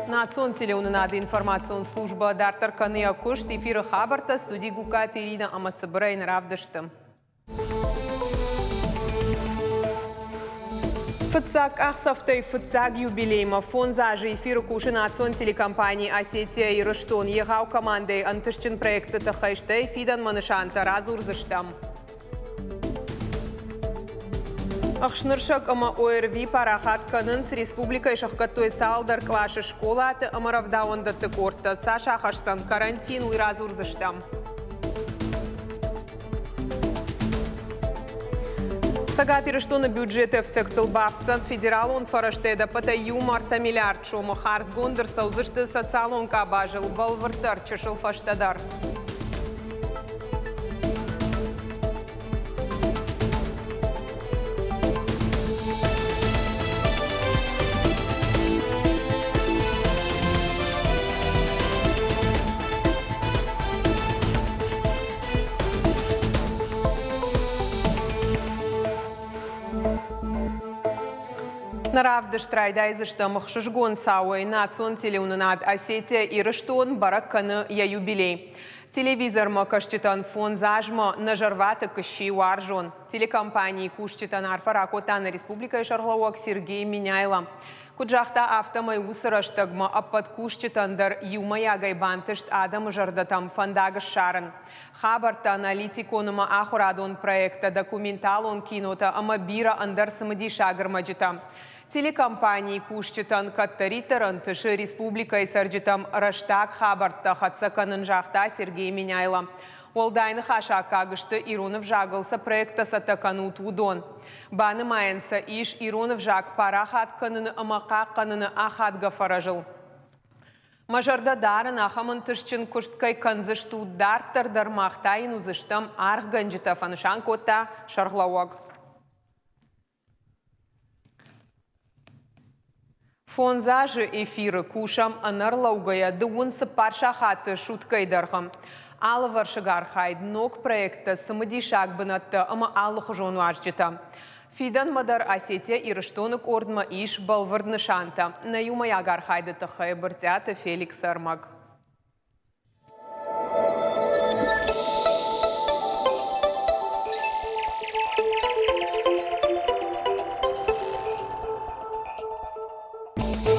Национ телеуынынады информацион службӕ дарддӕр кӕны йӕ куыст. Эфиры хабӕрттӕ студи Гугкаты Ирина ӕмӕ цыбырӕй равдысты. Фыццаг къахдзӕфтӕй фыццаг юбилеймӕ 5 азы эфиры кусы национ телекомпани «Осетия Ирыстон». Егъау командӕйы ӕнтыстджын проектты тыххӕй стӕй фидӕнмӕ нысантӕ радзурдзыстӕм. Ӕхснырсӕг ӕмӕ ОРВИ парахат кӕнынц. Республикӕйы сӕхгӕдтой цалдӕр къласы скъолаты ӕмӕ рӕвдауӕндӕтты къордтӕ. Цас ахӕсдзӕн карантин, уый радзурдзыстӕм. Цӕгат Ирыстоны бюджеты ӕфцӕгтыл бафтдзӕн федералон фӕрӕзтӕ ӕдӕппӕтӕй 1,3 миллиард сомы хардзгонд ӕрцӕудзысты социалон къабазыл, бӕлвырддӕр чысыл фӕстӕдӕр. Нӕ равдыст райдайдзыстӕм ӕхсызгон цауӕй. Национ телеуынынад «Осетия Ирыстон» бӕрӕг кӕны йӕ юбилей. Телевизормӕ кӕсджытӕн 5 азмӕ нӕ зӕрватыкк сси уарзон. Телекомпанийы кусджытӕн арфӕ ракодта нӕ республикӕйы сӕргълӕууӕг Сергей Меняйло. Куыд загъта, афтӕмӕй уыцы рӕстӕгмӕ ӕппӕт кусджытӕн дӕр иумӕйагӕй бантыст адӕмы зӕрдӕтӕм фӕндаг ссарын. Хабӕрттӕ, аналитикон ӕмӕ ахуырадон проекттӕ, документалон кинотӕ ӕмӕ бирӕ ӕндӕр цымыдисаг ӕрмӕджытӕ. Телекомпанийы кусджытӕн кӕддӕриддӕр ӕнтысы республикӕйы цӕрджытӕм рӕстаг хабӕрттӕ хӕццӕ кӕнын, загъта Сергей Меняйло. Уӕлдай ныхасы аккаг сты, ирон ӕвзагыл цы проекттӕ цӕттӕ кӕнут, уыдон. Банымайӕн сӕ ис ирон ӕвзаг парахат кӕныны ӕмӕ хъахъхъӕныны ахадгӕ фӕрӕзыл. Мӕ зӕрдӕ дарын, ахӕм ӕнтыстджын куыст кӕй кӕндзыстут дарддӕр дӕр, мах та йын уыдзыстӕм аргъгӕнджытӕ, фӕнысан кодта сӕргълӕууӕг. 5 азы эфиры кусӕм ӕнӕрлӕугӕйӕ 34 сахаты суткӕйы дӕргъы. Алывӕрсыг архайд, ног проекттӕ, цымыдисаг бынӕттӕ ӕмӕ алыхуызон уазджытӕ. Фидӕнмӕ дӕр Осетия Ирыстоны къордмӕ ис бӕлвырд нысантӕ. Нӕ иумӕйаг архайды тыххӕй Брытъиаты Феликсы ӕрмӕг.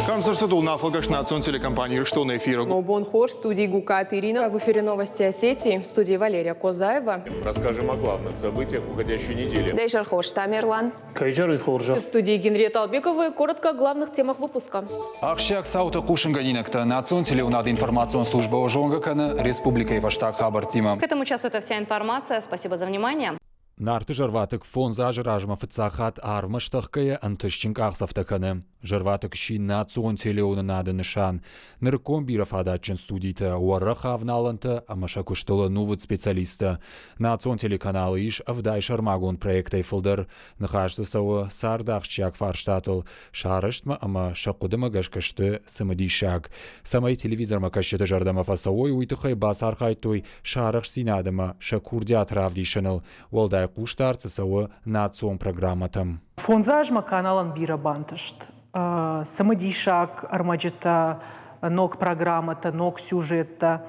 Концерты нафӕлгӕст национ телекомпани «Ирыстоны» эфиры. Бон хорз, студии Гукаты Ирина. В эфире новости Осетии, в студии Валерия Козаева. Расскажем о главных событиях уходящей недели. Дейжер хорз, Тамерлан. Кайжар хорза. В студии Генриетта Албекова. Коротко о главных темах выпуска. Ахсджиаг цауты хъусынгӕнинӕгтӕ национ телеуынады информацион службӕ зонгӕ кӕны республикӕйы фӕстаг хабӕрттимӕ. К этому часу это вся информация. Спасибо за внимание. Нарты зӕрватыкк 5 азы размӕ фыццаг хатт арвмӕ стӕхгӕйӕ ӕнтыстджын къахдзӕфтӕ кӕны. Зӕрватыкк сси национ телеуынынады нысан. Нырыккон бирӕфадатджын студитӕ, уӕрӕх авналӕнтӕ ӕмӕ сӕ куыстыл ӕнувыд специалисттӕ. Национ телеканалы ис 70 сӕрмагонд проектӕй фылдӕр. Ныхас дзы цӕуы царды ахсджиаг фарстатыл, сӕ арӕзтмӕ ӕмӕ сӕ хъуыдымӕ гӕсгӕ сты цымыдисаг. Цӕмӕй телевизормӕ кӕсджыты зӕрдӕмӕ фӕцӕуой, уый тыххӕй бацархайдтой сӕ арӕхстдзинад ӕмӕ сӕ курдиат равдисыныл. Уӕлдай хъусдард дзы цӕуы национ программӕтӕм. 5 азмӕ каналӕн бирӕ бантыст. Цымыдисаг ӕрмӕджытӕ, ног программӕтӕ, ног сюжеттӕ.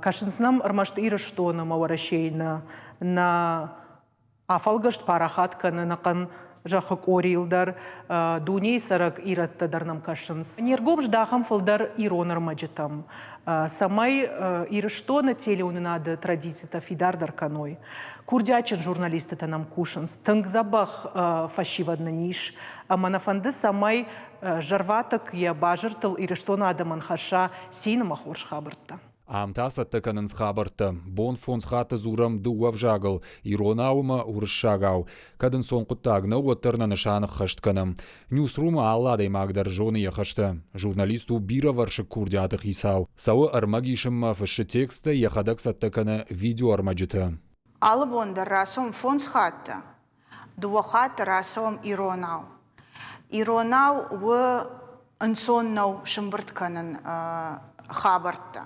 Кӕсынц нӕм ӕрмӕст Ирыстоны ӕмӕ Уӕрӕсейы нӕ, нӕ афӕлгӕст парахат кӕны ӕнӕхъӕн зӕххы къорийыл дӕр, дунейы цӕрӕг ирӕттӕ дӕр нӕм кӕсынц. Не ргом здахӕм фылдӕр ирон ӕрмӕджытӕм, цӕмӕй Ирыстоны телеуынынады традицитӕ фидардӕр кӕной. Курдиатджын журналисттӕ нӕм кусынц, тынг дзӕбӕх фӕсивӕд нын ис, ӕмӕ нӕ фӕнды, цӕмӕй зӕрватыкк йӕ базыртыл Ирыстоны адӕмӕн хӕсса цин ӕмӕ хорз хабӕрттӕ. Ам та цӕттӕ кӕнынц хабӕрттӕ. Бон 5 хатты дзурӕм дыууӕ ӕвзагыл, иронау ӕмӕ уырыссагау. Кӕд ӕнцон хъуыддаг нӕу, уӕддӕр нӕ нысан ӕххӕст кӕнӕм. Ньюсрумы алы адӕймаг дӕр зоны йӕ хӕстӕ. Журналист у бирӕвӕрсыг курдиаты хицау. Цӕуы ӕрмӕг исынмӕ, фыссы тексттӕ, йӕхӕдӕг цӕттӕ кӕны видеоӕрмӕджытӕ. Алы бон дӕр рацӕуӕм 5 хатты, 2 хатты рацӕуӕм иронау. Иронау у ӕнцон нӕу сымбырд кӕнын хабӕрттӕ,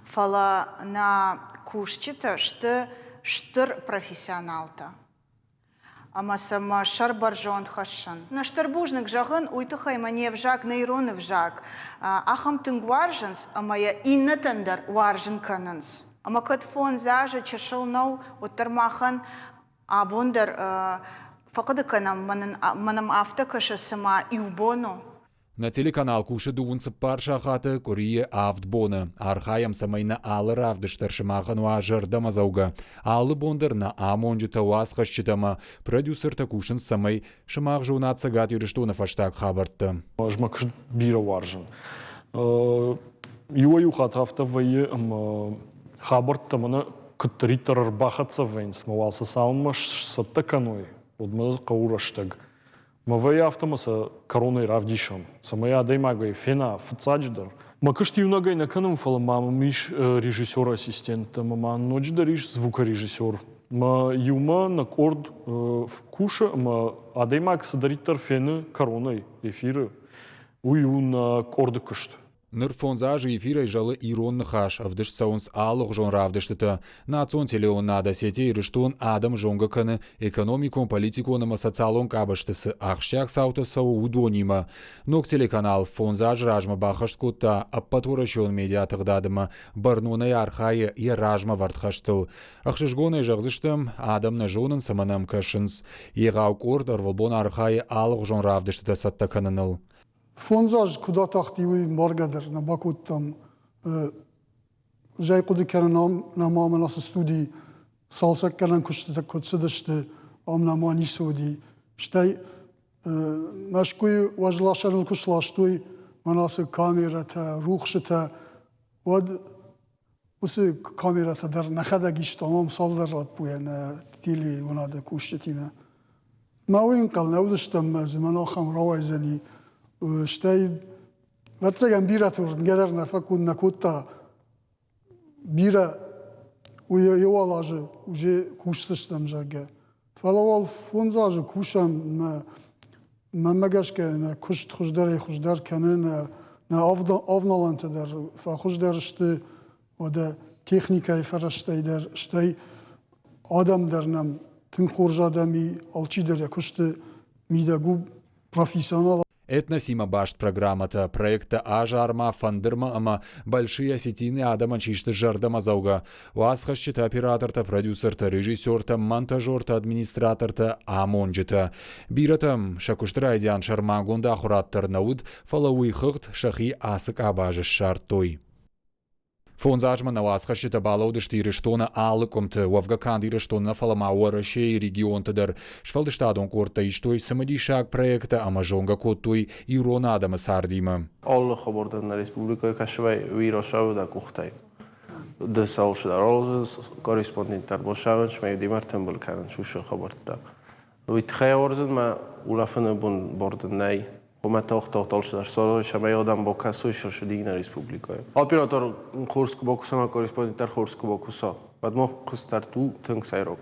фӕлӕ нӕ кусджытӕ сты стыр профессионалтӕ. Ӕмӕ сӕ мӕ сӕр бӕрзонд хӕссын. Нӕ стыр бузныг зӕгъын, уый тыххӕй мӕ не взаг, нӕ ирон ӕвзаг ахӕм тынг уарзынц ӕмӕ йӕ иннӕтӕн дӕр уарзын кӕнынц. Ӕмӕ кӕд фондз азы чысыл нӕу, уӕддӕр махӕн абон дӕр фӕхъуыды кӕнӕм, мӕнӕн афтӕ кӕсы, цыма иу бон у. Нӕ телеканал кусы дыууын цыппар сахаты къуырийы авд боны. Архайӕм, цӕмӕй нӕ алы равдыст дӕр сымахӕн уа зӕрдӕмӕдзӕугӕ. Алы бон дӕр нӕ амонджытӕ, уацхӕсджытӕ ӕмӕ продюсертӕ кусынц, цӕмӕй сымах зонат Цӕгат Ирыстоны фӕстаг хабӕрттӕ. Ӕз мӕ куыст бирӕ уарзын. Иуӕй-иу хатт афтӕ вӕййы, ӕмӕ хабӕрттӕ мӕнӕ куыддӕриддӕр ӕрбахӕццӕ вӕййынц, мӕ уал сӕ цалынмӕ сцӕттӕ кӕной, уӕдмӕ хъӕуы рӕстӕг. Мӕ вӕййы афтӕ ӕмӕ сӕ кӕронӕй равдисӕм, цӕмӕй адӕймагӕй фена фыццаджыдӕр. Мӕ куыст иунӕгӕй нӕ кӕнын, фӕлӕ ма мӕм ис режиссеры ассистенттӕ ӕмӕ ма ноджыдӕр ис звукорежиссер. Мӕ иумӕ нӕ къорд кусы ӕмӕ адӕймаг цыдӕриддӕр фены кӕронӕй эфиры, уый у нӕ къорды куыст. Ныр фондз азы эфирӕй зӕлы ирон ныхас, ӕвдыст цӕуынц алыгъуызон равдыстытӕ. Национ телеуынынад Осетия-Ирыстон адӕмы зонгӕ кӕны, экономикон, политикон ӕмӕ социалон къабӕзты цы ахсджиаг цаутӕ цӕуы, уыдонимӕ. Ног телеканал фондз азы размӕ баххӕст кодта ӕппӕтуӕрӕсеон медиатыгъдад ӕмӕ бӕрнонӕй архайы йӕ размӕвӕрд хӕстыл. Ӕхсызгонӕй зӕгъдзыстӕм, адӕм нӕ зонынц ӕмӕ нӕм кӕсынц. Егъау къорд ӕрвылбон архайы алыгъуызон равдыстытӕ цӕттӕ кӕныныл. Фондз аз куыд атахти, уый мбаргӕ дӕр нӕ бакодтам. Зӕй хъуыды кӕнын ам нӕма мӕн ацы студийы цалцӕггӕнӕн куыстытӕ куыд цыдысты, ам нӕма ницы уыди. Стӕй Мӕскуыйы уӕзласӕныл куы сластой мӕн ацы камерӕтӕ, рухсытӕ, уӕд уыцы камерӕтӕ дӕр нӕхӕдӕг истам ам цалдӕр лӕппуйӕ нӕ телеуынады кусджытимӕ. Мӕ уый ӕнхъӕл нӕ уыдыстӕм, мӕ дзы мӕн ахӕм рауайдзӕни. Стӕй, ӕвӕццӕгӕн, бирӕты уырнгӕ дӕр нӕ фӕкод нӕ кодта. Бирӕ уый еуал азы уже кусдзыстӕм, зӕгъгӕ. Фӕлӕ уал фондз азы кусӕм, мӕ мӕнмӕ гӕсгӕ нӕ куыст хуыздӕрӕй хуыздӕр кӕны, нӕ, нӕ авналӕнтӕ дӕр фӕхуыздӕр сты, уӕдӕ техникӕйы фӕрӕзтӕй дӕр, стӕй адӕм дӕр нӕм тынг хорз адӕм и, алчидӕр йӕ куысты мидӕг у профессионал. Этносимӕ баст программӕтӕ, проекттӕ Азарма, Фӕндырмӕ ӕмӕ Большие осетины адӕмӕн систы зӕрдӕмӕдзӕугӕ. Уацхӕсджытӕ, оператортӕ, продюсертӕ, режиссертӕ, монтажертӕ, администратортӕ, амонджытӕ. Бирӕтӕм сӕ куысты райдиан сӕрмагонд ахуырад дӕр нӕ уыд, фӕлӕ уый хыгъд сӕхи ацы къабазы ссардтой. Фондз азмӕ нӕ уацхӕсджытӕ балӕудысты Ирыстоны алы къуымты, уӕвгӕ канд Ирыстоны нӕ, фӕлӕ ма Уӕрӕсейы регионты дӕр. Сфӕлдыстадон къордтӕ истой цымыдисаг проекттӕ ӕмӕ зонгӕ кодтой ирон адӕмы цардимӕ. Алы хабар дӕр нӕ республикӕйы кӕсывӕй уиросавыда къухтӕй. Ды цӕуылсыдӕр корреспондент дӕр босавын, смӕ димӕ ӕртымбыл кӕнын сусӕг хабӕрттӕ. Уый тыххӕй ауӕрдзын мӕ улӕфыны бон борды нӕй. Уымӕ тохтох толсдӕр цӕмӕй одам бокӕсуй сырсыдигнӕ республикӕйы. Оператор хорз куы бакуса, ма корреспондент дӕр хорз куы бакуса, уӕд мох куыстӕрт у тынг сӕйраг.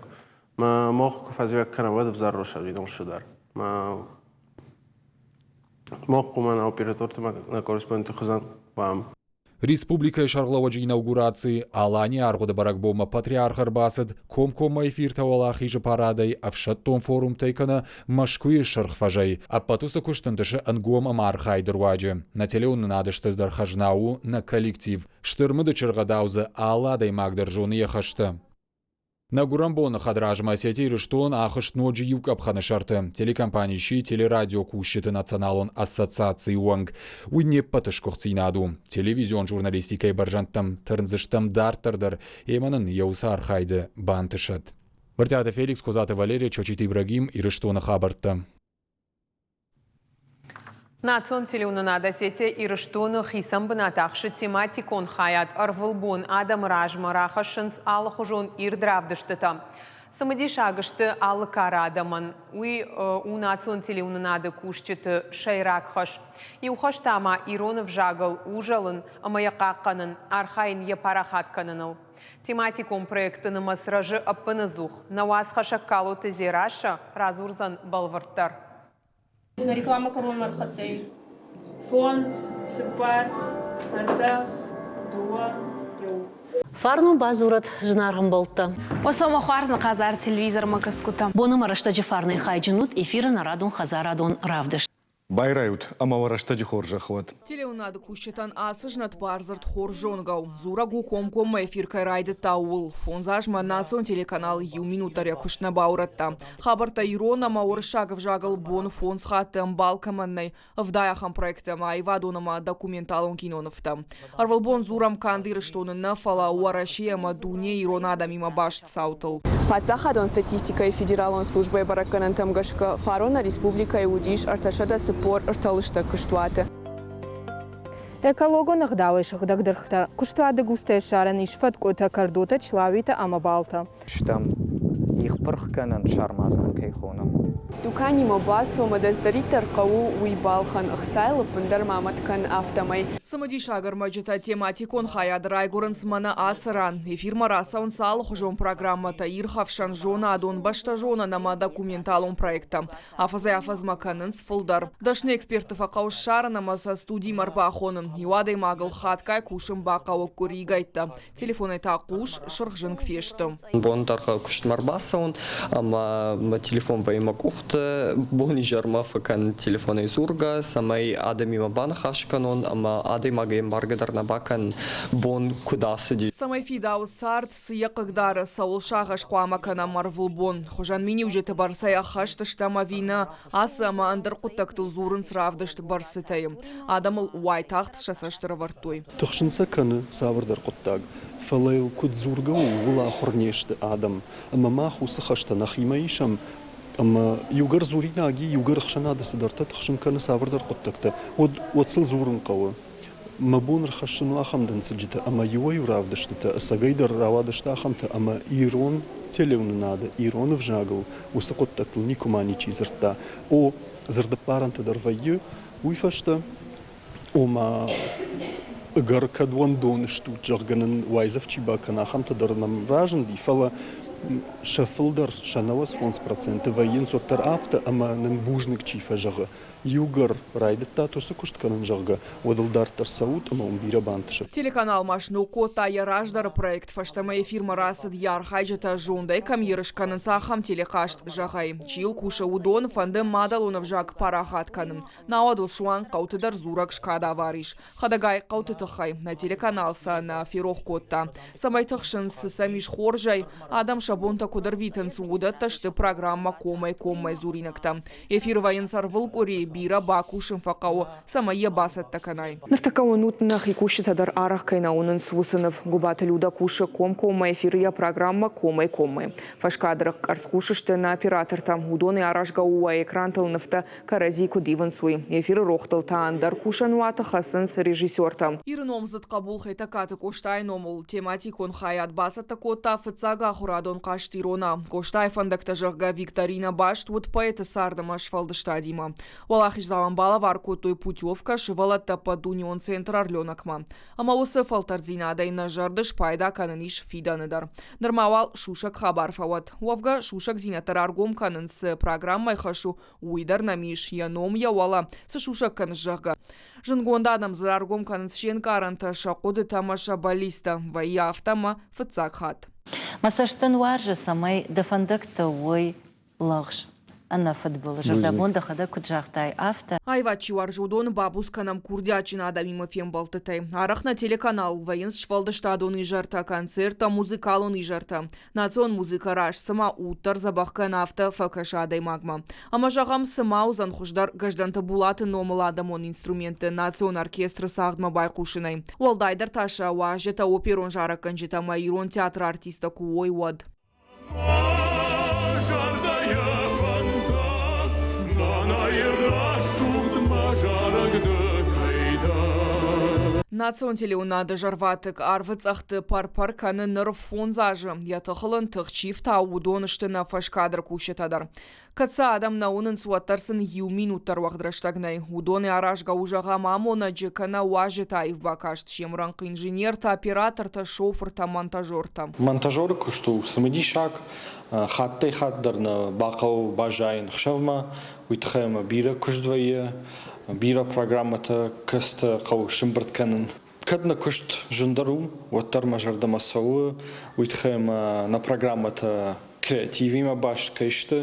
Ма мох куы фӕзивӕг кӕнӕм, уӕд ӕвзӕр росӕвин олсыдӕр. Ма мох хъуымӕ нӕ операторты нӕ корреспонденты хуызӕн уӕм. Республикӕйы сӕргълӕууӕджы инаугураци Аланийы аргъуыды бӕрӕгбонмӕ патриарх ӕрбацыд комкоммӕ эфиртӕ Уӕлахизы парадӕй, ӕфсӕддон форумтӕй кӕнӕ Мӕскуыйы Сырх фӕзӕй. Ӕппӕт уыцы куыст ӕнтысы ӕнгом ӕмархайды руаджы. Нӕ телеуынынады стырдӕр хӕзна у нӕ коллектив. Стыр мыды чыргъӕдау дзы алы адӕймаг дӕр зоны йӕ хӕстӕ. Нӕ гуырӕнбоны хӕдразмӕ Осетия Ирыстон ахызт ноджы иу къӕпхӕны сӕрты. Телекомпани сси телерадиокусджыты националон ассоциацийы уӕнг. Уый не ппӕты сгуыхтдзинад у. Телевизион журналистикӕйы бӕрзӕндтӕм тырндзыстӕм дарддӕр дӕр, ӕмӕ нын йӕ уыцы архайды бантысӕд. Брытъиаты Феликс, Козаты Валерия, Чочиты Ибрагим, Ирыстоны хабӕрттӕ. Национ телеуынынад Осетия Ирыстоны хицӕн бынат ахсы тематикон хайад. Ӕрвылбон адӕмы размӕ рахӕссынц алыхуызон ирд равдыстытӕ. Цымыдисаг сты алы кары адӕмӕн. Уый у национ телеуынынады кусджыты сӕйраг хӕс. Иу хӕс та ма ирон ӕвзагыл узӕлын ӕмӕ йӕ хъахъхъӕнын, архайын йӕ парахат кӕныныл. Тематикон проектты нымӕц рӕзы ӕппынӕдзух. Нӕ уацхӕссӕг Калоты Дзерассӕ радзурдзӕн бӕлвырддӕр. Реклама кӕронмӕ ӕрхӕццӕ Фондз, цыппар, ӕртӕ, дыууӕ, иу. Фарнон бадзурӕд зынаргъ ӕмбӕлттӕ. Уӕ хуарз хъазар телевизормӕ кӕсгутӕ. Бон ӕмӕ рӕстӕджы фарнӕй хайджын ут эфиры нӕрадон хӕдзарадон равдыст. Байрайут ӕмӕ уӕ рӕстӕджы хорзӕх уӕд. Телеуынады кусджытӕн ацы знӕт бардзырд хорз зонгӕ у. Дзурӕг у комкоммӕ эфир кӕй райдыдта, ууыл. Фондз азмӕ национ телеканал иу минут дӕр йӕ куыст нӕ баурӕдта. Хабӕрттӕ ирон ӕмӕ уырыссаг ӕвзагыл бон фондз хатты ӕмбал кӕмӕн нӕй, ӕвдай ахӕм проекттӕ ӕмӕ аивадон ӕмӕ документалон кинонывтӕ. Ӕрвылбон дзурӕм канд Ирыстоны нӕ, фӕлӕ Уӕрӕсе ӕмӕ дунейы ирон адӕмимӕ баст цаутыл. Паддзахадон статистикӕйы федералон службӕйы бӕрӕггӕнӕнтӕм гӕсгӕ, фарон нӕ республикӕйы уыдис 343 лыстӕг куыстуаты. Экологон ӕгъдауӕй сыгъдӕг дыргътӕ, куыстуаты густӕй ссарӕн ис фӕткъуытӕ, кӕрдотӕ, члауитӕ ӕмӕ балтӕ. Стӕм ихпырхгӕнӕн сармадзан кӕй хонӕм. Дуканимӕ бацу ӕмӕ дӕ цыдӕриддӕр хъӕуы, уый балхӕн, ӕхцайыл ӕппындӕр ма мӕт кӕн, афтӕмӕй. Цымыдисаг ӕрмӕджытӕ тематикон хайады райгуырынц мӕнӕ ацы ран. Эфирмӕ рацӕуынц алыхуызон программӕтӕ, ирхӕфсӕн, зонадон, бӕстӕзонӕн ӕмӕ документалон проекттӕ. Афӕдзӕй-афӕдзмӕ кӕнынц фылдӕр. Дӕсны экспертты фӕхъӕуы ссарын ӕмӕ сӕ студимӕ ӕрбахонын. Иу адӕймагыл хатгай кусын бахъӕуы къуыригӕйттӕ. Телефонӕй та хъус, сырх зынг фесты. Бон дӕргъы куыстмӕ ӕрбацӕуын ӕмӕ мӕ телефон вӕййы мӕ къухты. Бон-изӕрмӕ фӕкӕнын телефонӕй дзургӕ, цӕмӕй адӕмимӕ баныхас кӕнон ӕмӕ адӕймагӕй ӕмбаргӕ дӕр нӕ бакӕнын, бон куыд ацыди. Цӕмӕй фидауы цард, цы йӕ хъыгдары, цӕуыл сагъӕс хъуамӕ кӕнӕм ӕрвылбон. Хуызӕн миниуджыты бӕрцӕй ӕххӕст стӕм ӕви нӕ, ацы ӕмӕ ӕндӕр хъуыддӕгтыл дзурынц равдыст бӕрцытӕй. Адӕмыл уайтагъд сӕ цӕст ӕрӕвӕрдтой. Тыхсын сӕ кӕны цавӕрдӕр хъуыддаг, фӕлӕ йыл куыд дзургӕ у, ууыл ахуыр не сты адӕм. Ӕмӕ мах уыцы хӕстӕ нӕхимӕ исӕм, ӕмӕ иугӕр дзуринаг и, иугӕр ӕхсӕнады цыдӕртӕ тыхсын кӕны цавӕрдӕр хъуыддӕгтӕ, уӕд, уӕд сыл дзурын хъӕуы. Мӕ бон ӕрхӕссын у ахӕм дӕнцӕджытӕ ӕмӕ иуӕй-иу равдыстытӕ ӕцӕгӕйдӕр рауадысты ахӕмтӕ, ӕмӕ ирон телеуынынады, ирон ӕвзагыл уыцы хъуыддӕгтыл никуыма ничи дзырдта. О, дзырдӕппарӕнтӕ дӕр вӕййы, уый фӕстӕ, ома, ӕгӕр кӕд уӕндон стут, зӕгъгӕ нын уайдзӕф чи бакӕна, ахӕмтӕ дӕр нӕм разынди, фӕлӕ сӕ фылдӕр, сӕ 95% вӕййынц уӕддӕр афтӕ, ӕмӕ нын бузныг чи фӕзӕгъы, Иугӕр райдыдтат уыцы куыст кӕнын, зӕгъгӕ, уӕд ыл дарддӕр цӕут ӕмӕ уын бирӕ бантысы. Телеканал ма сног кодта йӕ раздӕры проект. Фӕстӕмӕ эфирмӕ рацыд йӕ архайджытӕ зондӕй кӕм ерыс кӕнынц, ахӕм телехъазт, зӕгъӕй. Чи йыл кусы, уыдон фӕнды мадӕлон ӕвзаг парахат кӕнын. Науӕд ыл суанг хъӕуты дӕр дзурӕг скадавар ис. Хӕдӕгай хъӕуты тыххӕй нӕ телеканал сӕ нӕ ферох кодта. Цӕмӕй тыхсынц, цы сӕм ис хорзӕй, адӕм сӕ бонтӕ куыд ӕрвитынц, уыдӕттӕ сты программӕ комӕй-коммӕ дзуринӕгтӕ. Эфиры вӕййынц ӕрвылкъуыри, бирӕ бакусын фӕхъӕуы, цӕмӕй йӕ бацӕттӕ кӕнай. Ныртӕккӕ уынут, нӕхи кусджытӕ дӕр арӕх кӕй нӕ уынынц, уыцы ныв. Гуыбаты Людӕ кусы комкоммӕ эфиры йӕ программӕ Комӕй-коммӕ. Фӕскадры къӕрцхъус сты нӕ оператортӕ. Уыдонӕй аразгӕ у уӕ экрантыл нывтӕ кӕрӕдзи куыд ивынц, уый. Эфиры рохтыл та ӕндӕр кусӕнуаты хӕцынц режиссертӕ. Иры номдзыд хъӕбул Хетӕгкаты Къостайы номыл тематикон хайад бацӕттӕ кодта фыццаг ахуырадон хъазт Ирона. Къостайы фӕндӕгтӕ, зӕгъгӕ, викторинӕ баст уыд поэты цард ӕмӕ сфӕлдыстадимӕ. Уӕлахиздзауӕн балӕвар кодтой путевкӕ сывӕллӕтты ӕппӕтдунеон центр Орленок-мӕ. Ӕмӕ уыцы фӕлтӕрддзинадӕй нӕ зӕрды спайда кӕнын ис фидӕны дӕр. Нырма уал сусӕг хабар фӕуӕд. Уӕвгӕ, сусӕгдзинӕдтӕ раргом кӕнын цы программӕйы хӕс у, уый дӕр нӕм ис, йӕ ном, йӕ уӕлӕ, цы сусӕг кӕныс, зӕгъгӕ. Зындгонд адӕм дзы раргом кӕнынц се нкъарӕнтӕ, сӕ хъуыдытӕ ӕмӕ сӕ бӕллицтӕ. Вӕййы афтӕ ӕмӕ фыццаг хатт. Мӕ цӕстӕн уарзы, цӕмӕй дӕ фӕндӕгтӕ уой лӕгъз, ӕнӕфыдбылыз, зӕрдӕбон дӕхӕдӕг куыд загътай, афтӕ. Аивад чи уарзы, уыдоны бабуц кӕнӕм курдиатджын адӕмимӕ фембӕлдтытӕй. Арӕх нӕ телеканал вӕййынц сфӕлдыстадон изӕртӕ, концерттӕ, музыкалон изӕртӕ. Национ музыкӕ раст цыма уд дӕр дзӕбӕх кӕны, афтӕ фӕкӕсы адӕймагмӕ. Ӕмӕ зӕгъӕм, цы ма уыдзӕн хуыздӕр Гӕздӕнты Булаты номыл адӕмон инструментты национ оркестры цагъдмӕ байхъусынӕй. Уӕлдайдӕр та сӕ уазджытӕ оперон зарӕггӕнджытӕ ӕмӕ ирон театры артисттӕ куы уой, уӕд. Национ телеуынады зӕрватыкк арвы цъӕхты пӕр-пӕр кӕны ныр фондз азы. Йӕ тыхыл ын тых чи фтауы, уыдон сты нӕ фӕскадры кусджытӕ дӕр. Кӕд сӕ адӕм нӕ уынынц, уӕддӕр сын иу минут дӕр уӕгъд рӕстӕг нӕй. Уыдонӕй аразгӕ у, зӕгъӕм, амонӕджы кӕнӕ уазджыты аив бакаст, се мрӕнхъ инженертӕ, оператортӕ, шофыртӕ, монтажертӕ. Монтажеры куыст у цымыдисаг, хаттӕй-хатт дӕр нӕ бахъӕуы баззайын ӕхсӕвмӕ, уый тыххӕй ӕмӕ бирӕ куыст вӕййы, бирӕ программӕтӕ, кӕцытӕ хъӕуы сӕмбырд кӕнын. Кӕд нӕ куыст зындӕр у, уӕддӕр мӕ зӕрдӕмӕ цӕуы, уый тыххӕй ӕмӕ нӕ программӕтӕ креативимӕ баст кӕй сты,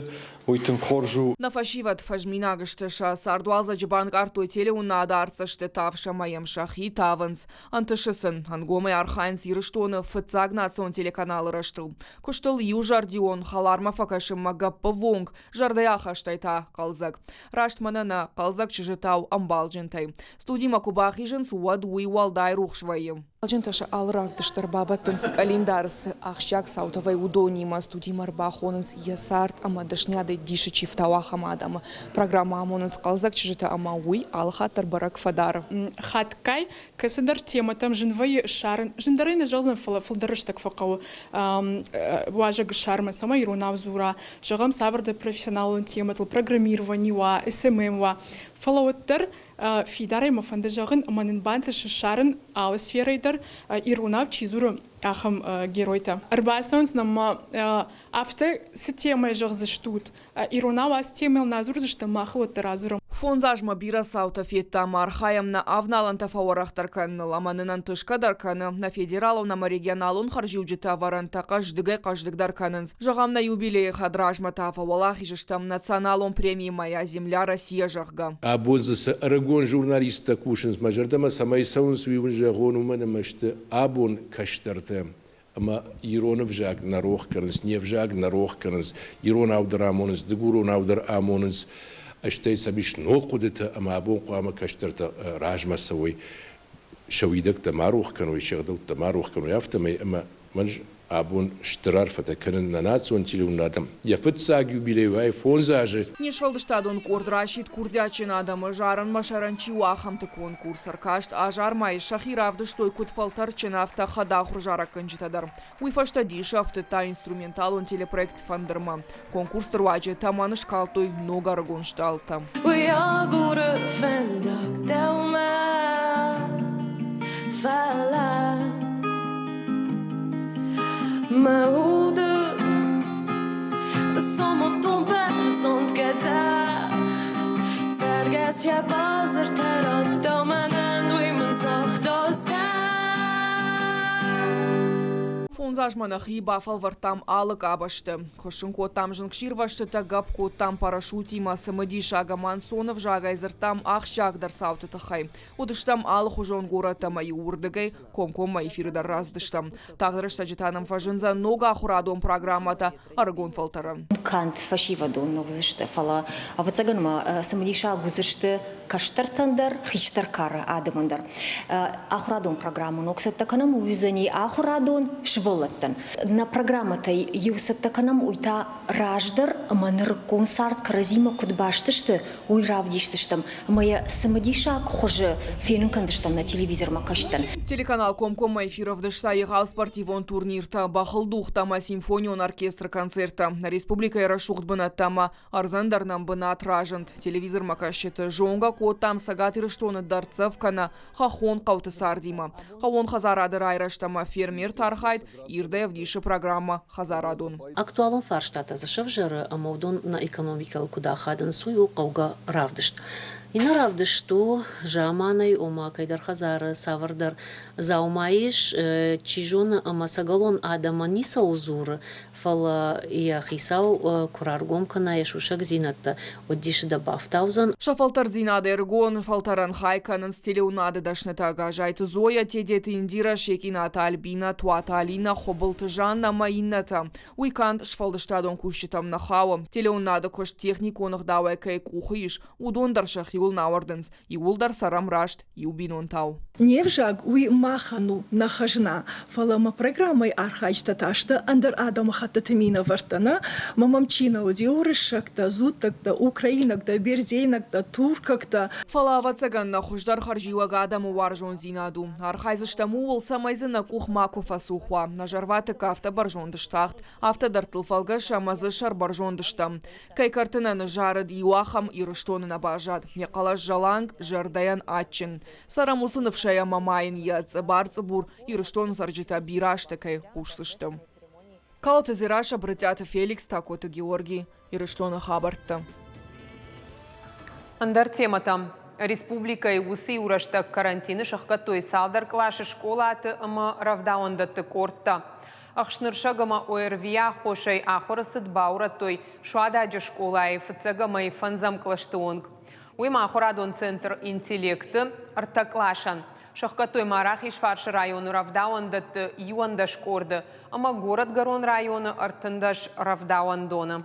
уый тынг хорз у. Нӕ фӕсивӕд фӕзминаг сты, сӕ цардуалдзӕджы банкъардтой телеуынынады артдзӕсты тавс ӕмӕ йӕм сӕхи тавынц. Ӕнтысы сын, ӕнгомӕй архайынц Ирыстоны фыццаг национ телеканалы рӕзтыл. Куыстыл иузӕрдион, хӕлармӕ фӕкӕсынмӕ гӕппӕввонг, зӕрдӕйы ахастӕй та хъӕлдзӕг. Раст мӕнӕ нӕ хъӕлдзӕг чызджытау ӕмбалджынтӕй. Студимӕ куы бахизынц, уӕд уый уӕлдай рухс вӕййы. Ӕмбалджынтӕ сӕ алы равдыст дӕр бабӕттынц къӕлиндары цы ахсджиаг цаутӕ вӕййы, уыдонимӕ. Студимӕ ӕрбахонынц йӕ цард ӕмӕ дӕсныйадӕй дисы чи фтауы, ахӕм адӕмы. Программӕ амонынц хъӕлдзӕг чызджытӕ ӕмӕ уый алыхатт дӕр бӕрӕг фӕдары. Хатгай кӕцыдӕр темӕтӕм зын вӕййы ссарын, зындӕрӕй нӕ зӕгъдзӕн, фӕлӕ фылдӕр рӕстӕг фӕхъӕуы уазӕг ссарынмӕ, цӕмӕй иронау дзура, зӕгъӕм, цавӕрдӕр профессионалон темӕтыл, программировани уа, SMM уа. Фӕлӕ уӕддӕр фидарӕй мӕ фӕнды зӕгъын, ӕмӕ нын бантысы ссарын алы сферӕйы дӕр иронау чи дзуры, ахӕм геройтӕ. Ӕрбацӕуынц нӕм афтӕ цы темӕ зӕгъдзыстут, Иронау ацы темӕйыл нӕ дзурдзыстӕм, махыл уӕддӕр адзурӕм. Фондз азмӕ бирӕ цаутӕ федтам, архайӕм нӕ авналӕнтӕ фӕуӕрӕхдӕр кӕныныл ӕмӕ нын ӕнтысгӕ дӕр кӕны, нӕ федералон ӕмӕ регионалон хӕрзиуджыты ӕвӕрӕнтӕ хъӕздыгӕй-хъӕздыгдӕр кӕнынц. Зӕгъӕм, нӕ юбилейы хӕдразмӕ та фӕуӕлахиз стӕм националон преми «Моя земля Россия», зӕгъгӕ. Абон дзы цы ӕрыгон журналисттӕ кусынц, мӕ зӕрдӕмӕ цӕмӕй цӕуынц, уый уын зӕгъон, уымӕн ӕмӕ сты абон кӕстӕртӕ ӕмӕ ирон ӕвзаг нӕ рох кӕнынц, не взаг нӕ рох кӕнынц, иронау дӕр амонынц, дыгуронау дӕр амонынц, стӕй сӕм ис ног хъуыдытӕ ӕмӕ абон хъуамӕ кӕстӕртӕ размӕ цӕуой, сӕ уидӕгтӕ ма рох кӕной, се гъдӕуттӕ ма рох кӕной, афтӕмӕй ӕмӕ мӕн абон стыр арфӕтӕ кӕнын нӕ национ телеуынынадӕн йӕ фыццаг юбилейӕй фондз азы. Не сфӕлдыстадон къорд расидт курдиатджын адӕмы зарынмӕ сӕрӕн чи у, ахӕмты конкурс. Ӕркаст азармӕйы сӕхи равдыстой куыд фӕлтӕрдджын, афтӕ хӕдахуыр зарӕггӕнджытӕ дӕр. Уый фӕстӕ дисы ӕфтыдта инструменталон телепроект «Фӕндыр-мӕ». Конкурсты руаджы тӕмӕн скалдтой ног ӕрыгон стъалытӕ. Уый агуры фӕндаг дӕумӕ, фӕлӕ мӕ уды сомотон бӕрзонд гӕдзӕх Цӕргӕс йӕ базыртӕ радта мӕнӕн, уый мын загъта Фондз азмӕ нӕхи бафӕлвӕрдтам алы къабӕзты. Хуыссын кодтам зынгсирвӕзтытӕ, гӕпп кодтам парашютимӕ, цымыдисаг ӕмӕ ӕнцон ӕвзагӕй дзырдтам ахсджиагдӕр цауты тыххӕй. Уыдыстӕм алыхуызон горӕттӕ ӕмӕ-иу уырдыгӕй комкоммӕ эфиры дӕр рацыдыстӕм. Тагъд рӕстӕджы та нӕм фӕзындзӕн ног ахуырадон программӕтӕ ӕрыгон фӕлтӕрӕн. Канд фӕсивӕдон нӕ уыдзысты, фӕлӕ, ӕвӕццӕгӕн ма цымыдисаг уыдзысты кӕстӕртӕн дӕр, хистӕр кары адӕмӕн дӕр. Ахуырадон программӕ ног цӕттӕ кӕнӕм, уый уыдзӕни ахуырадон сывӕллӕттӕн. Нӕ программӕтӕй иу цӕттӕ кӕнӕм, уый та раздӕр ӕмӕ нырыккон цард кӕрӕдзимӕ куыд баст сты, уый равдисдзыстӕм ӕмӕ йӕ цымыдисаг хуызы фенын кӕндзыстӕм нӕ телевизормӕ кӕсджытӕн. Телеканал комкоммӕ эфир ӕвдыста егъау спортивон турниртӕ, бӕхылдугътӕ ӕмӕ симфонион оркестры концерттӕ. Нӕ республикӕйы рӕсугъд бынӕттӕ ӕмӕ ӕрдзӕн дӕр нӕм бынат разынд. Телевизормӕ кӕсджыты зонгӕ кодтам Цӕгат Ирыстоны дӕрддзӕф кӕнӕ хӕххон хъӕуты цардимӕ. Хъӕууон хӕдзарады райрӕзт ӕмӕ фермерты архайд ирдӕй ӕвдисы программӕ «Хӕдзарадон». Актуалон фарстатӕ дзы сӕвзӕры ӕмӕ уыдон нӕ экономикӕйыл куыд ахадынц, уый у хъӕугӕ равдыст. Иннӕ равдыст у заманӕй, ома кӕйдӕр хӕдзары цавӕрдӕр дзаума ис, чи зоны, ӕмӕ ӕцӕгӕлон адӕмӕн ницӕуыл дзуры, фӕлӕ йӕ хицау куы раргом кӕна йӕ сусӕгдзинӕдтӕ, уӕд дисы дӕ бафтаудзӕн. Сӕ фӕлтӕрддзинад ӕрыгон фӕлтӕрӕн хай кӕнынц телеуынады дӕснытӕ Газайты Зоя, Тедеты Индирӕ, Секъинаты Альбинӕ, Туаты Алинӕ, Хуыбылты Жаннӕ ӕмӕ иннӕтӕ. Уый канд сфӕлдыстадон кусджытӕм нӕ хауы. Телеуынады куыст техникон ӕгъдауӕй кӕй къухы ис, уыдон дӕр сӕхиуыл нӕ ауӕрдынц. Иууылдӕр цӕрӕм раст иу бинонтау. Не взаг уый махӕн у нӕ хӕзна, фӕлӕ мӕ программӕйы архайджытӕ та сты ӕндӕр адӕмыхӕттыты минӕвӕрттӕ, нӕ? Мӕ мӕм чи нӕ уыди уырыссӕгтӕ, дзуттӕгтӕ, украинӕгтӕ, бердзейнӕгтӕ, туркӕгтӕ. Фӕлӕ, ӕвӕццӕгӕн, нӕ хуыздӕр хӕрзиуӕг адӕмы уарзондзинад у. Архайдзыстӕм ууыл, цӕмӕй дзы нӕ къух макуы фӕцух уа. Нӕ зӕрватыкк афтӕ бӕрзонд стахт, афтӕ дӕрдтыл фӕлгӕсы ӕмӕ дзы сӕрбӕрзонд стӕм. Кӕй кӕрты нӕ ныззарыд, иу ахӕм Ирыстоны нӕ баззад. Йӕ хъӕлӕс зӕланг, зӕрдӕйӕн адджын. Цӕрӕм уыцы ныфсӕй ӕмӕ ма йын йӕ цъыбар-цъыбур Ирыстоны цӕрджытӕ бирӕ азты кӕй хъусдзысты. Калоты Дзерассӕ, Брытъиаты Феликс, Такоты Георги, Ирыстоны хабӕрттӕ. Ӕндӕр темӕтӕ. Республикӕйы уыцы иу рӕстӕг карантины сӕхгӕдтой цалдӕр къласы скъолаты ӕмӕ рӕвдауӕндӕтты къордтӕ. Ӕхснырсӕг ӕмӕ ОРВИ-йы аххосӕй ахуыры цыд баурӕдтой Суададжы скъолайы фыццӕгӕм ӕмӕ фӕндзӕм кълӕсты онг. Уый ма ахуырадон центр «Интеллект»-ы ӕртӕ къласӕн. Сӕхгӕдтой ма Рахизфарсы районы рӕвдауӕндӕтты 11 къорды ӕмӕ Горӕтгӕрон районы 13 рӕвдауӕндоны.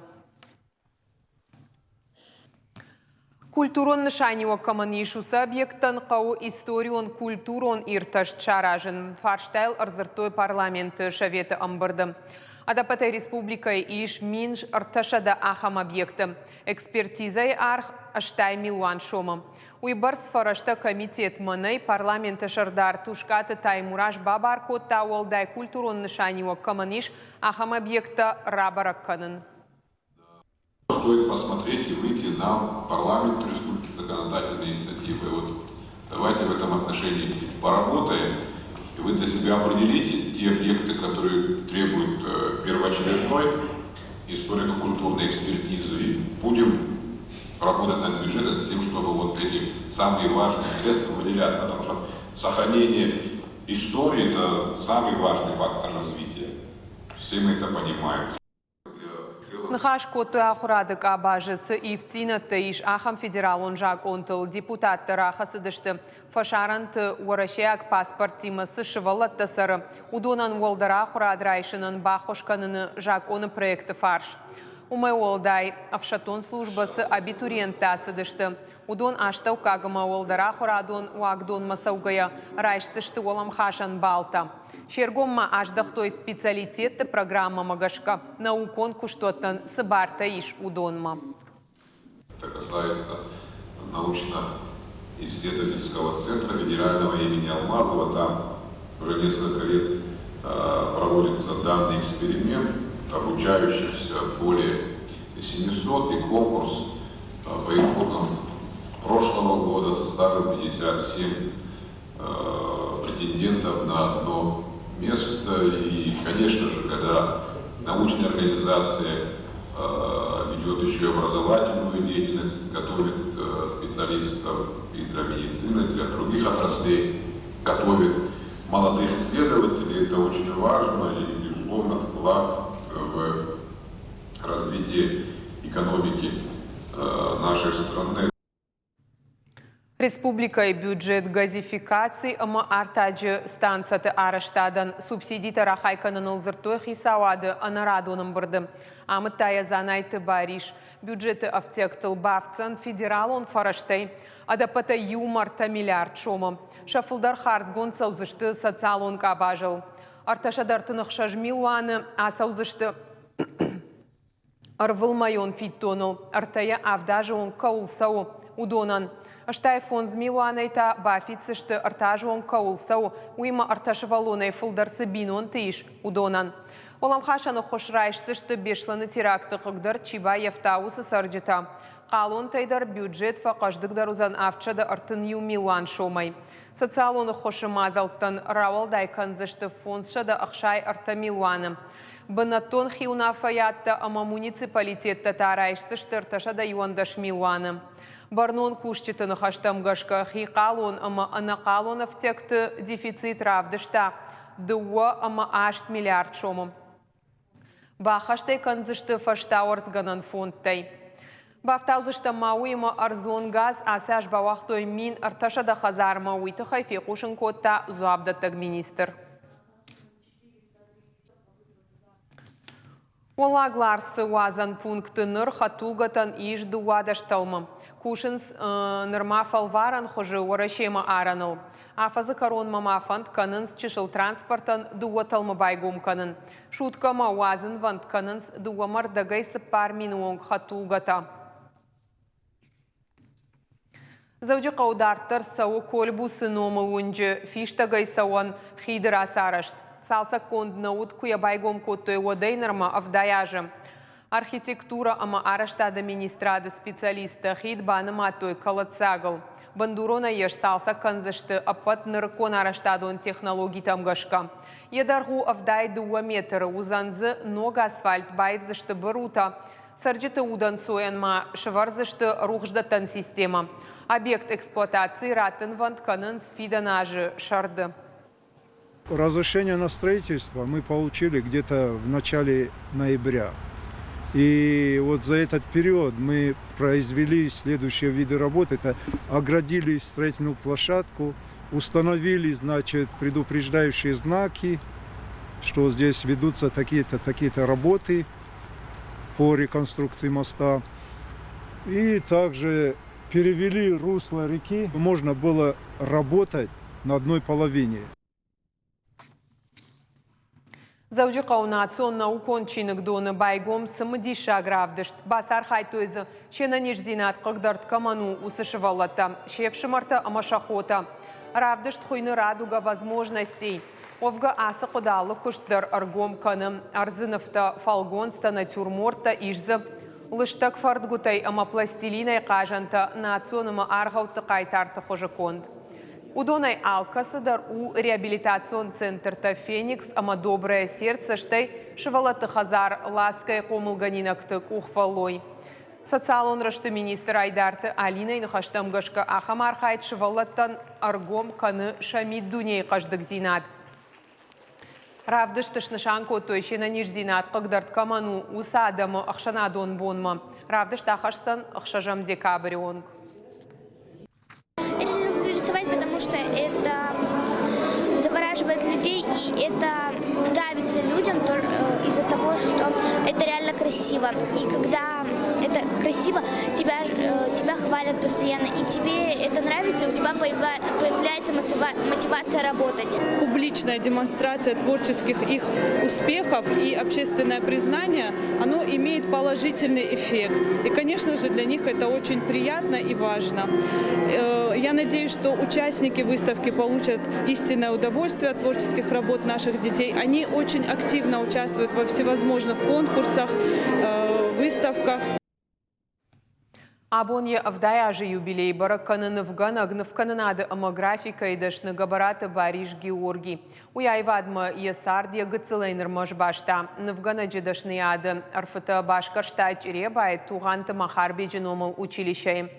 Культурон нысаниуӕг кӕмӕн ис, уыцы объекттӕн хъӕуы историон-культурон иртӕст саразын. Фарстайыл ӕрдзырдтой парламенты советы ӕмбырды. Ӕдӕппӕтӕй республикӕйы ис 1300 ахӕм объекты. Экспертизӕйы аргъ 80 милуан сомы. Уый бӕрц фӕрӕзтӕ комитетмӕ нӕй. Парламенты сӕрдар Тускъаты Таймураз бабар кодта уӕлдай культурон нысаниуӕг кӕмӕн ис, ахӕм объекттӕ рабӕрӕг кӕнын. Стоит посмотреть и выйти на парламент республики законодательной инициативы. Вот давайте в этом отношении поработаем, и вы для себя определите те объекты, которые требуют первоочередной историко-культурной экспертизы, и будем работать над бюджетом с тем, чтобы вот эти самые важные средства выделять, потому что сохранение истории – это самый важный фактор развития. Все мы это понимаем. Ныхас кодтой ахуырады къабазы цы ивддзинӕдтӕ ис, ахӕм федералон закъонтыл. Депутаттӕ рахӕцыдысты, фӕсарӕнты уӕрӕсейаг паспорттимӕ цы сывӕллӕттӕ цӕры, уыдонӕн уӕлдӕр ахуырад райсынӕн баххуыс кӕныны закъоны проекты фарс. Уымӕй уӕлдай, ӕфсӕддон службӕ цы абитуриенттӕ ацыдысты, Уыдон астӕуккаг ӕмӕ уӕлдӕр ахуырадон уагдонмӕ цӕугӕйӕ райсдзысты уӕлӕмхасӕн баллтӕ. Се ргом ма аздӕхтой специалитетты программӕмӕ гӕсгӕ наукон куыстуӕттӕн цы бартӕ ис, уыдонмӕ. Это касается научно-исследовательского центра федерального имени Алмазова. Там уже несколько лет проводится данный эксперимент, обучающихся более 700, и конкурс по итогам прошлого года составил 57 претендентов на одно место. И, конечно же, когда научная организация ведет еще и образовательную деятельность, готовит специалистов и для медицины, и для других отраслей, готовит молодых исследователей, это очень важно и, безусловно, вклад в развитие экономики нашей страны. Республикӕйы бюджет газификаци ӕмӕ артаджы станцӕты арӕзтадӕн субсидитӕ рахай кӕныныл дзырдтой хицауады ӕнӕрадон ӕмбырды. Амыдта йӕ Дзанайты Барис. Бюджеты ӕфтиӕгтыл бафтдзӕн федералон фӕрӕзтӕй ӕдӕппӕтӕй иумӕ ӕртӕ миллиард сомы. Сӕ фылдӕр хардзгонд цӕудзысты социалон къабазыл. 336 милуаны ацӕудзысты ӕрвылмӕйон фиддоныл ӕртӕйӕ авд азы онг кӕуыл цӕуы, уыдонӕн. 85 милуанӕй та бафиддзысты ӕртӕ азы онг кӕуыл цӕуы, уыимӕ ӕртӕ сывӕллонӕй фылдӕр цы бинонты ис, уыдонӕн. Уӕлӕмхасӕн ӕххуыс райсдзысты Беслӕны теракты хъыгдӕрд чи баййӕфта, уыцы цӕрджытӕ. Хъалонтӕй дӕр бюджет фӕхъӕздыгдӕр уыдзӕн 731 милуан сомӕй. Социалон ӕххуысы мадзӕлттӕн рауӕлдай кӕндзысты 563 милуаны. Бынӕттон хиуынаффӕйадтӕ ӕмӕ муниципалитеттӕ та райсдзысты 311 милуаны. Бӕрнон кусджыты ныхӕстӕм гӕсгӕ, хихъалон ӕмӕ ӕнӕхъалон ӕфтиӕгты дефицит равдыста 2,8 миллиард сомы. Баххӕст ӕй кӕндзысты фӕстауӕрцгӕнӕн фондтӕй. Бафтаудзыстӕм ма уыимӕ ӕрдзон газ ацы аз бауагътой 1300 хӕдзармӕ, уый тыххӕй фехъусын кодта дзуапдӕттӕг министр. Уӕллаг Ларсы уадзӕн пункты ныр хӕдтулгӕтӕн ис 12 тӕлмы. Кусынц нырма фӕлварӕн хуызы Уӕрӕсемӕ арӕныл. Афӕдзы кӕронмӕ ма фӕнд кӕнынц чысыл транспортӕн дыууӕ тӕлмы байгом кӕнын. Суткӕмӕ уадзынвӕнд кӕнынц дыууӕмӕ рдӕгӕй 4000 онг хӕдтулгӕтӕ. Дзӕуджыхъӕуы дарддӕр цӕуы Кольбусы номыл уынджы фистӕгӕй цӕуӕн хиды рацарӕзт. Цалцӕггонд нӕ уыд, куы йӕ байгом кодтой, уӕдӕй нырмӕ 70 азы. Архитектурӕ ӕмӕ арӕзтады министрады специалисттӕ хид банымадтой кӕлӕддзагыл. Бындуронӕй йӕ сцалцӕг кӕндзысты ӕппӕт нырыккон арӕзтадон технологитӕм гӕсгӕ. Йӕ дӕргъ у 72 метры, уыдзӕн дзы ног асфальт, баивдзысты бырутӕ. Цӕрджыты удӕнцойӕн ма сӕвӕрдзысты рухсдӕттӕн системӕ. Объект эксплуатацийы раттынвӕнд кӕнынц фидӕн азы сӕрды. Разрешение на строительство мы получили где-то в начале ноября. И вот за этот период мы произвели следующие виды работ. Это оградили строительную площадку, установили, значит, предупреждающие знаки, что здесь ведутся такие-то, такие-то работы по реконструкции моста. И также перевели русло реки. Можно было работать на одной половине. Дзӕуджыхъӕуы национ наукон чиныгдоны байгом цымыдисаг равдыст. Бацархайдтой дзы, се нӕниздзинад хъыгдӕрд кӕмӕн у, уыцы сывӕллӕттӕ, се фсымӕртӕ ӕмӕ сӕ хотӕ. Равдыст хуыйны «Радуга возможностей». Уӕвгӕ ацы хъуыды алы куыст дӕр ӕргом кӕны. Ӕрдзы нывтӕ, фӕлгонцтӕ, натюрморттӕ ис дзы лыстӕг фӕрдгуытӕй ӕмӕ пластилинӕй хъазӕнтӕ, национ ӕмӕ аргъӕутты хъайтарты хуызы конд. Уыдонӕй алкӕцы дӕр у реабилитацион центртӕ «Феникс» ӕмӕ «Доброе сердце», стӕй сывӕллӕтты хӕдзар «Ласкӕ-йы» хъомылгӕнинӕгты къухфӕллой. Социалон рӕзты министр Айдарты Алинӕйы ныхӕстӕм гӕсгӕ ахӕм архайд сывӕллӕттӕн ӕргом кӕны сӕ миддунейы хъӕздыгдзинад. Равдысты снысан кодтой, се нӕниздзинад хъыгдӕрд кӕмӕн у, уыцы адӕмы ӕхсӕнадон бонмӕ. Равдыст ахӕсдзӕн 6 декабры онг. Я люблю рисовать, потому что это завораживает людей, и это нравится людям из-за того, что это реально красиво. И когда это красиво, тебя, тебя хвалят постоянно, и тебе это нравится, и у тебя появляется мотивация работать. Публичная демонстрация творческих их успехов и общественное признание, оно имеет положительный эффект. И, конечно же, для них это очень приятно и важно. Я надеюсь, что участники выставки получат истинное удовольствие от творческих работ наших детей. Они очень активно участвуют во всевозможных конкурсах, выставках. Абон йӕ 70 азы юбилей бӕрӕг кӕны нывгӕнӕг, нывкӕнынады ӕмӕ графикӕйы дӕсны Гӕбӕраты Барис Георги. Уый аивадмӕ йӕ цард йӕ гыццылӕй нырмӕ сбаста. Нывгӕнӕджы дӕсныйады ӕрфытӕ басгӕрста Чъребайы Тугъанты Махарбеджы номыл училищӕйы.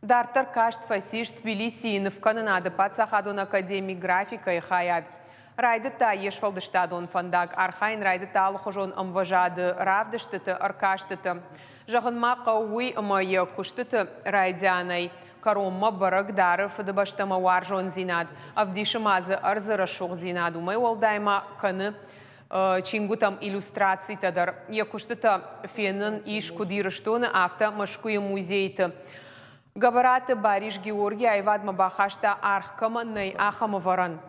Дарддӕр каст фӕцис Тбилисийы нывкӕнынады паддзахадон академи графикӕйы хайад. Райдыдта йе сфӕлдыстадон фӕндаг, архайын райдыдта алыхуызон ӕмвӕзады равдыстыты, ӕркастыты. Зӕгъын ма хъӕуы уый, ӕмӕ йӕ куыстыты райдианӕй кӕронмӕ бӕрӕг дары фыдыбӕстӕмӕ уарзондзинад, ӕвдисы ма дзы ӕрдзы рӕсугъддзинад, уымӕй уӕлдай ма кӕны чингуытӕм иллюстрацитӕ дӕр. Йӕ куыстытӕ фенын ис куыд Ирыстоны, афтӕ Мӕскуыйы музейты. Гӕбӕраты Барис Георги аивадмӕ бахаста аргъ кӕмӕн нӕй, ахӕм ӕвӕрӕн.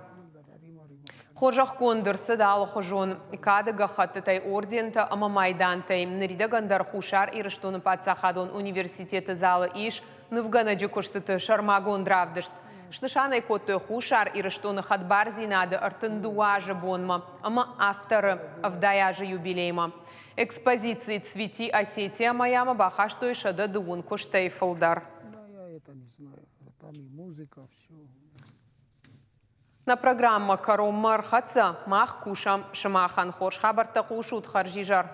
Хорзӕхгонд ӕрцыд алыхуызон кады гӕххӕттытӕй, ордентӕ ӕмӕ майдантӕй. Ныридӕгӕн дӕр Хуссар Ирыстоны паддзахадон университеты залы ис нывгӕнӕджы куыстыты сӕрмагонд равдыст. Снысан ӕй кодтой Хуссар Ирыстоны хӕдбардзинады 32 азы бонмӕ ӕмӕ авторы 70 азы юбилеймӕ. Экспозици «Цвети Осетия моя»-мӕ бахастой 130 куыстӕй фылдӕр. Нӕ программӕ кӕронмӕ ӕрхӕццӕ. Мах кусӕм сымахӕн. Хорз хабӕрттӕ хъусут. Хӕрзизӕр.